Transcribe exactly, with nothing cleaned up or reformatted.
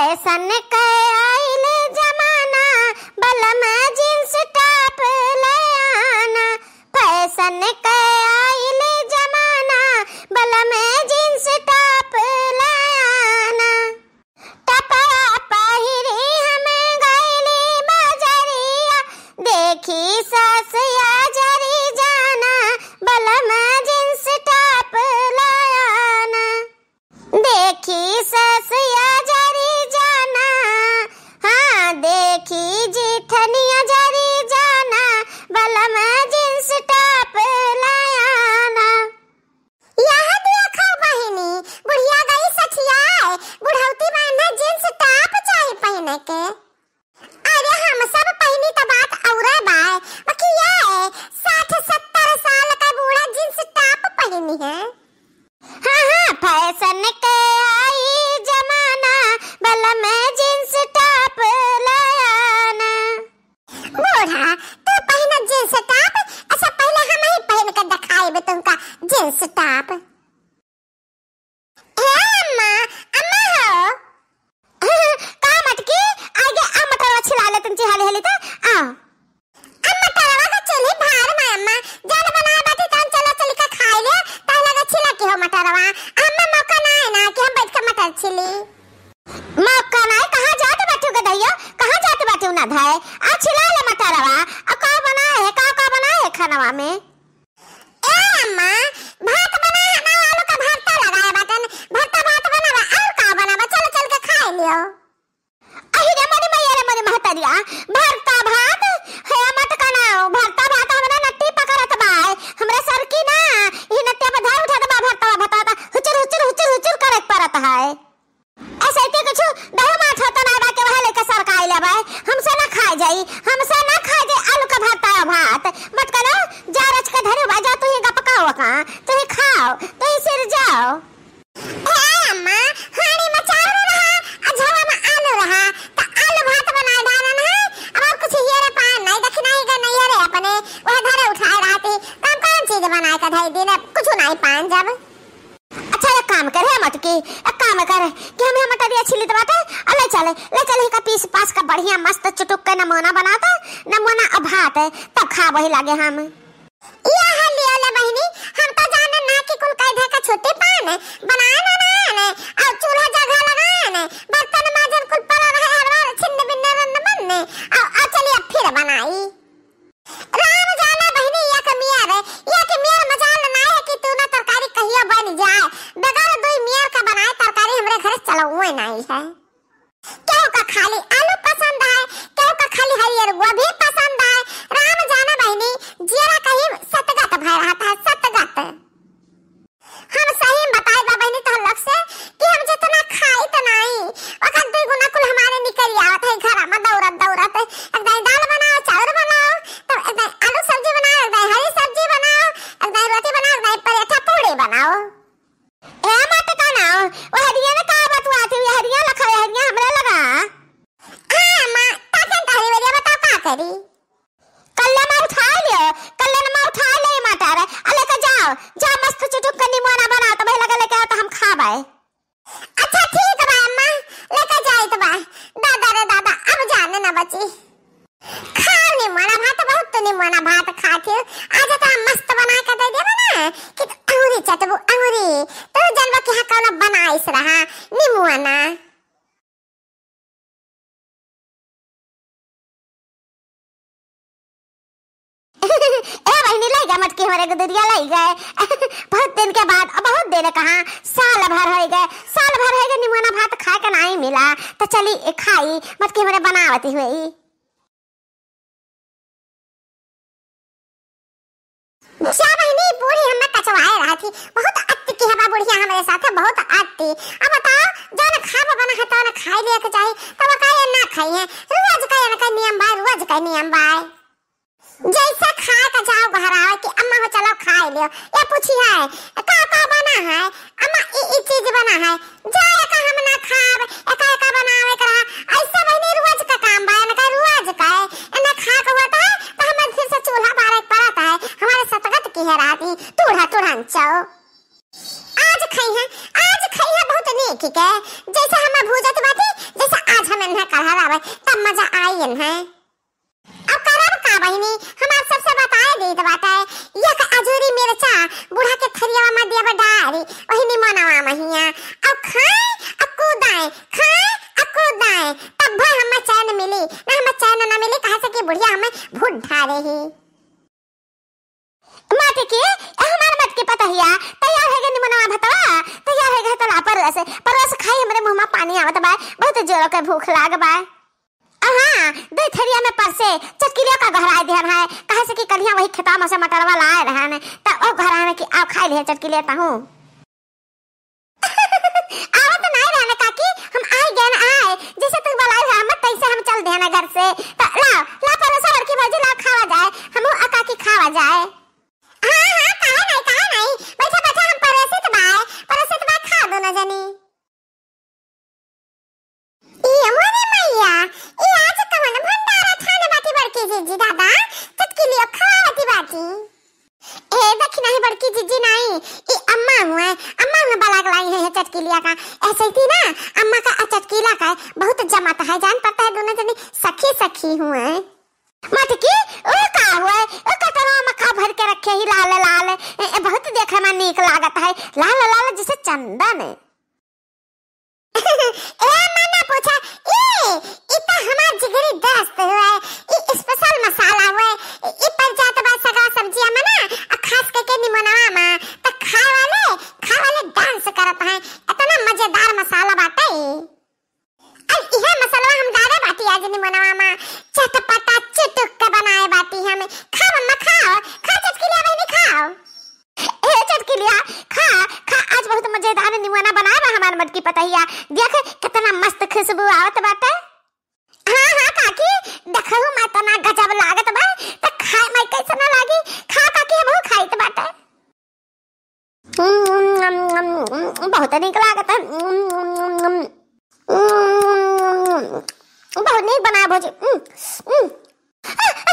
फैशन के आइल जमाना, बलम जींस टॉप ले आना। फैशन के आइल जमाना, बलम जींस टॉप ले आना। टपरा पहिरी हम गइली बजरिया, देखी ससुया जरी जाना, बलम जींस टॉप ले आना। देखी ससुया जरी जाना, हाँ, देखी जेठनिया जरी जाना, बलम जींस टॉप ले आना। यह देखो बहिनी, बुढ़िया गई सठियाए, बुढ़ौती बान्हे जींस टॉप चाही पहिने के। अरे हम सब पहिनी त बात औरे बाय, बाकी ये साठ सत्तर साल का बूढ़ा जींस टॉप पहिनी है। हाँ, हाँ, फैशन के आई जमाना, बलम जींस टॉप ले आना। बूढ़ा, तू पहिना जींस टॉप, अच्छा पहिले हम ही पहिन के देखाइबे तुमका जींस टॉप। ए अम्मा, अम्मा हो। का मटकी, आगे आ मटरवा छिला ले तुम चिहाले हली तो, आ। अम्मा मटरवा का चूल्ही भार में अम्मा, जल बनाए बाटी तहन चला चली का खाए ले, तहन लगा छिला की हो मटरवा। अम्मा मौका ना है ना कि हम बैठ के मटर छिली। मौका ना है, कहाँ जात बाटू गदहिया, कहाँ जात बाटू ना धाए, आ छिला ले मटरवा, आ का बनाए है, का का बनाए है खानवा में? ए अम्मा, भात बनाए ना, आलू का भरता लगाए बाटन, भरता भात बनावा, और का बनावा, चल चल के खाए लियो। अहि रे मोरी मैया रे मोरी महतरिया, भरता भात, हे मटकना, भरता भात हमरा नट्टी पकड़त बा, हमरा सर की ना, ई नट्टिया पे धार उठा दे बा, भरता भात, हुचुर हुचुर हुचुर हुचुर करे के पड़त है। ऐसे तो कुछ दहमात होता ना बा के वह लेके सरकाई लेबै। हमसे ना खाए जाई, हमसे ना खाए जाई आलू का भरता भात। मटकनो, जा रच के धरे बा, जा तू ही गपकाओ का, तू ही खाओ, तू ही सिर जाओ। ए अम्मा, हांडी में चाउर रहा, आ झवा में आलू रहा, त आलू भात बनाए डालन है। अब और कुछ हियरे पान नहीं, देखी नहीं गए नहीं रे अपने, वह धरे उठाए रहती, त हम कौन चीज बनाए का धई दिन, अब कुछ नहीं पान जब। अच्छा, एक काम कर, हे मटकी, एक काम कर कि हम यहाँ मटरिया छिलित बाटे, आ ले चले, ले चले का पीस पास का बढ़िया मस्त चुटुक के नमूना बनाता, नमूना आ भात, तब खा वही लागे हम। यह लियो ले बहिनी, हम तो जाने ना कि कुल कैधे का छुट्टी पान, बनाए ना ना ने, और चूल्हा जगह लगाए ने, बर्तन माजन कुल पड़ा रहे, हरवार छिन्न बिन्न रन्न बन्ने, और, और चलिए अब फिर बनाई। राम जाने बहिनी, एक मेर, एक मेर मजाल नाई है कि तू ना तरकारी कहियो बन जाए। बगैर दुई मेर का बनाए तरकारी हमरे घर चलउए नाई है। केहू का खाली आलू पसंद है, केहू का खाली हरियर गोभी पसंद है। राम जाने बहिनी, जियरा कहीं सतगत भय रहत है, सतगत। हम सही में बताई बा बहिनी तोहर लोग से कि हम जितना खाई त नाई, ओकर दुई गुना कुल हमारे निकल आवत है घर में दौड़त दौड़त। एक दाई दाल बनाओ, चाउर बनाओ, तब एक दाई आलू सब्जी बनाओ, एक दाई हरी सब्जी बनाओ, एक दाई रोटी बनाओ, एक दाई पराठा पूड़ी बनाओ। ए मटकना, वह हरिया ने का बतुआती हुई, हरिया लखा, हरिया हमरा लगा। हाँ माँ, ताकन तारी बेरिया बताओ का करी? कल्ले में उठा लियो, कल्ले में उठा ले मटर, आ लेके जाओ, जा मस्त चुटुक के निमोना बनाओ, तो भाई लगा लेके आओ तो हम खाबे। अच्छा ठीक बा अम्मा, लेके जाइत बा। दादा रे दादा, अब जाने ना बची। खाओ निमोना भात, बहुत तो निमोना भात खात हो। आज इतना मस्त बना के दे देबा ना कि अंगुरी चटबू, अंगुरी। तो जनबा कि हाँ कौनो बनाइस रहा निमोना। ए बहिनी, लइगा मटकी हमरे गुदरिया लइगा। बहुत दिन के बाद, बहुत दिन कहाँ, साल भर होइ गए, साल भर होइ गए निमोना भात खाए के नाई मिला। तो चली ए खाई, मटकी हमरे बनावती हुई। जा बहिनी, बूढ़ी हमें कचवाए रहत ही। बहुत अत्ती की हवा बुढ़िया हमरे साथ, बहुत अत्ती। अब बताओ, जौन खाब बना है तौन खाए लिया के चाही, तब का ये ना खाई है? रोज का इनका नियम बा, रोज का नियम बा। जैसे खाए का जाओ घर आवे कि अम्मा हो चलो खाए लियो, ये पूछी है का का बना है, अम्मा ई ई चीज बना है, जा एका हम ना खाब, एका एका बनावे के रहा। ऐसे बहिनी रोज का काम बा, इनका रोज का है। इन्हें खा के होता है तो हमें फिर से चूल्हा बारे के पड़ता है। हमारे सतगत की है राती, टूढ़ा टूढ़न चौ। आज खाई है, आज खाई है बहुत नीक के। जैसे हमें भूजत बाटी, जैसे तब मजा आई है। अब करब का बहिनी, हमार सबसे बताए देत बाटे, एक अजूरी मिर्चा बूढ़ा के थरिया में देब डारी, वही निमनवा महिया। अब खाए, अब कूदाए, खाए, अब कूदाए, तब भी हमें चैन मिली, ना हमें चैन ना मिली, कहे से कि बुढ़िया हमें भूत ढारे ही। माटी की, ए हमार मटकी पतहिया, तैयार है गे निमनवा भतवा, तैयार है गे तला परोस, परोस खाई, हमरे मुँह में पानी आवत बा, बहुत जोर के भूख लाग बा। आ हाँ, दो थरिया में परसे चटकिलिया का गहराए दिहन है, कहे से कि कलिया वही खेता में से मटरवा लाए रहन, त ओ गहराए में कि आओ खाई लिहे चटकिलिया तहूँ। आवत नाई रहन काकी, हम आई गए ना आए, जैसे तू बुलाई है हम तैसे हम चल देना घर से। त लाओ, ला परोसा बड़की भौजी, लाओ खावा जाए, हमहू आ काकी खावा जाए। हाँ, हाँ, काहे नाई, काहे नाई, बैठा, बैठा, हम परोसित बाय, परोसित बाय, खा दोनों जनी। ई मोरे मैया, ई आज कवन भंडारा ठाने बाटी बड़की जीजी दादा, चटकिलियो खवावती बाटी। ए, देखी नाही बड़की जीजी नाही, ई अम्मा हुए, अम्मा हुए बलाक लाई है, है चटकिलिया का। ऐसे ही थी ना, अम्मा का आ चटकीला का बहुत जमात है, जान पड़ता है, दोनों जनी सखी सखी हुए। मटकी, ओ का हुए, ओ कटोरा में का भर के रखे ही लाल लाल, ए, ए, बहुत देखे में नीक लागत है, लाल लाल जैसे चंदन। ए, मना पूछा, ई, ई त हमार जिगरी दोस्त हुए, ई special मसाला हुए, ई पर जात बा सगा सब्जिया में ना, आ खास करके निमोनवा में, त खाए वाले, खाए वाले dance करत हैं, इतना मजेदार मसाला बाटे ई। अब इहे मसाला हम डाले बाटी आज निमोनवा में, चटपटा चुटुक के बनाए बाटी हम। खाओ अम्मा, खाओ, खाओ चटकिलिया बहिनी, खाओ। ए चटकिलिया, खा, खा, आज बहुत मजेदार निमोना बनाए बा हमार मटकी पतहिया। देख, कितना मस्त खुशबू आवत बाटे। हाँ, हाँ, काकी, देखहु में तना गजब लागत बा, त खाए में कैसे ना लागी? खा काकी, हमहू खाइत बाटे। बहुत नीक लागत है। बहुत नीक बनाए भौजी। आ,